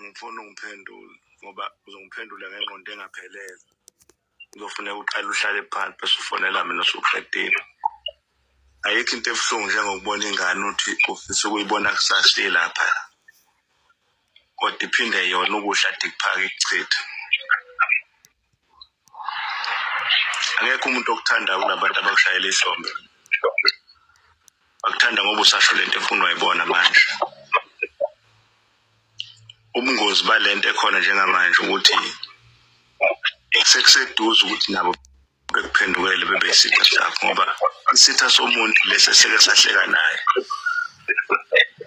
Angifuni ungiphendule ngoba uzongiphendula ngengqondo engaphelele. Kuzofuneka uqale uhlale phansi bese ufonela mina usuqedile. Ayikho into ebuhlungu njengokubona ingane uthi ufisa ukuyibona kusasa ilapha, kodwa iphinde yona ukudla ade kuphaka ikuchithe. Akekho umuntu okuthandayo kunabantu abakushayela ihlombe. Bakuthanda ngoba usasho lento efunwa yibona manje. Ubungozi balento ekhona njengamanje ukuthi sekuseduze ukuthi nabo bekuphendukele bebe isitha sakho, ngoba isitha somuntu lesi esike sahleka naye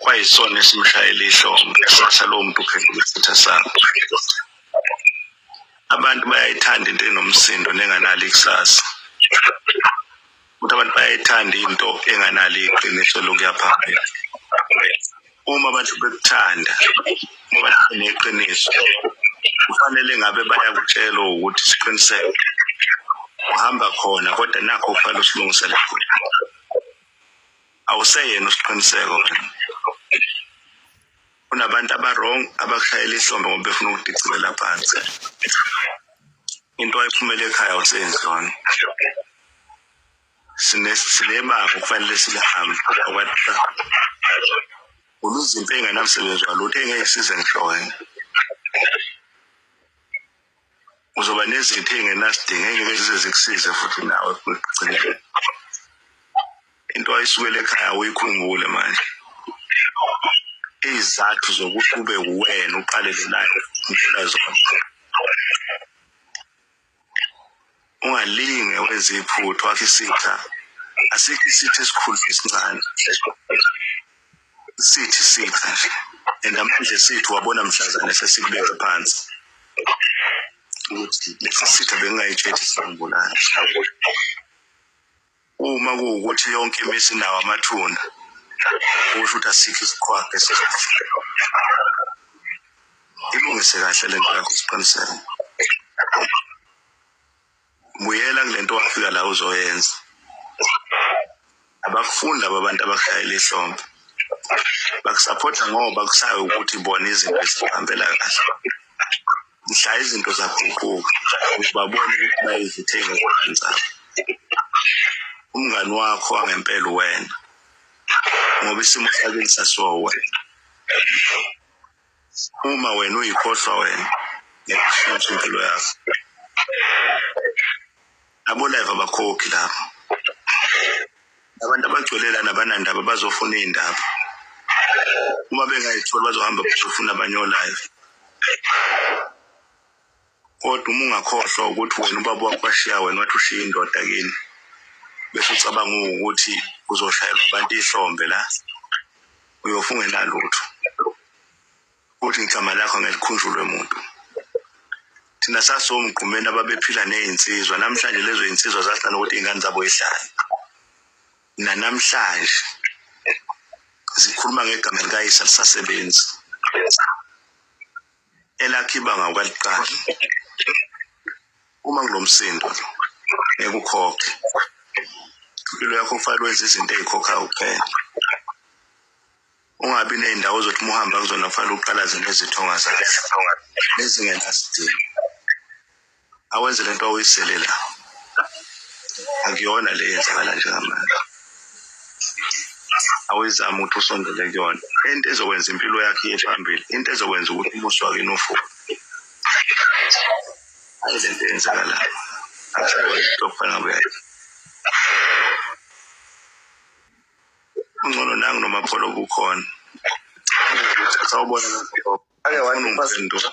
kwayisona esimshayela ihlombe. Kusasa lowo muntu uphenduka isitha sakho. Abantu bayayithanda into enomsindo nenganalo ikusasa, ukuthi abantu bayayithanda into enganalo iqiniso lokuya phambili. Uma abantu bekuthanda ngoba neqiniso, kufanele ngabe bayakutshela ukuthi siqiniseke uhamba khona, kodwa nakho kufanele usilungisele khona. Awuseyena usiqiniseko wena. Kunabantu aba-wrong abakushayela ihlombe ngoba befuna ukudicilela phansi. Into ayiphumela ekhaya awusenzi yona. Sinebanga okufanele silihambe okwaqala. Uluzinto engenamsebenzi walutho engeke isize ngisho wena. Uzoba nezinto ey'ngenasidingo engeke zize zikusize futhi nawe ekugcineni. Into ayisukela ekhaya uyikhumbule manje. Izizathu zokuthi kube uwena uqale le life ngitshela zona. Ungalinge wenze iphutha wakhe isitha. Asikho isitha esikhulu nesincane. Sithi sitha nje. And amandla esithu wabona mhlazane sesikubeka phansi. Ukuthi lesi sitha bengingayitshethi sangibulala. Uma kuwukuthi yonke imizi inawo amathuna, kusho ukuthi asikho isiqhwaga esizofa. Ilungise kahle lento yakho siqiniseke. Buyela kulento wafika la uzoyenza. Abakufuni laba bantu abakushayela ihlombe. Bakusaphotha ngoba kusayo ukuthi bona izinto zihambela kahle. Mhla izinto zaguquka ubabona ukuthi bayizithe ngezandla zabo. Umngani wakho wangempela uwena, ngoba isimo sakini sasiwa uwena. Uma wena uyikhohlwa wena, ngeke ishintshe impilo yakho. Labo live abakhokhi lapho. Abantu abagcwele lana abanandaba bazofuna iy'ndaba. Uma bengayitholi bazohamba bazofuna abanye o-live. Kodwa uma ungakhohlwa ukuthi wena ubaba wakho washiya wena wathi ushiya indoda kini, bese ucabanga ukuthi uzoshayelwa abantu ihlombe la, uyofa ungenalutho. Futhi igama lakho ngeke likhunjulwe muntu. Thina sasomgqumeni ababephila nezinsizwa, namhlanje lezo zinsizwa zahlala ukuthi iy'ngane zabo yihlale. Nanamhlanje zikhuluma ngegama likayise alisasebenzi. Elakhe ibanga ukaliqala. Uma ngilomsindo lo, ngeke ukhokhe. Impilo yakho kufanele wenze izinto ey'khokhayo kuphela. Ungabi ney'ndawo ozothi uma uhamba kuzona kufanele uqalaze nezithonga zakho ezingenasidingo. Awenze lento awuyisele la, akuyona le yenzakala njengamanje. Awuyizame ukuthi usondele kuyona into ezokwenza impilo yakho iye phambili, into ezokwenza ukuthi umuzi wakini uvuke. Hayi lento eyenzakalayo akuseyona into okufanele ngabe uyayenza. Ungcono nangu noMapholo obukhona. Sawubona. Ake wathi Ufuna ungiphendula.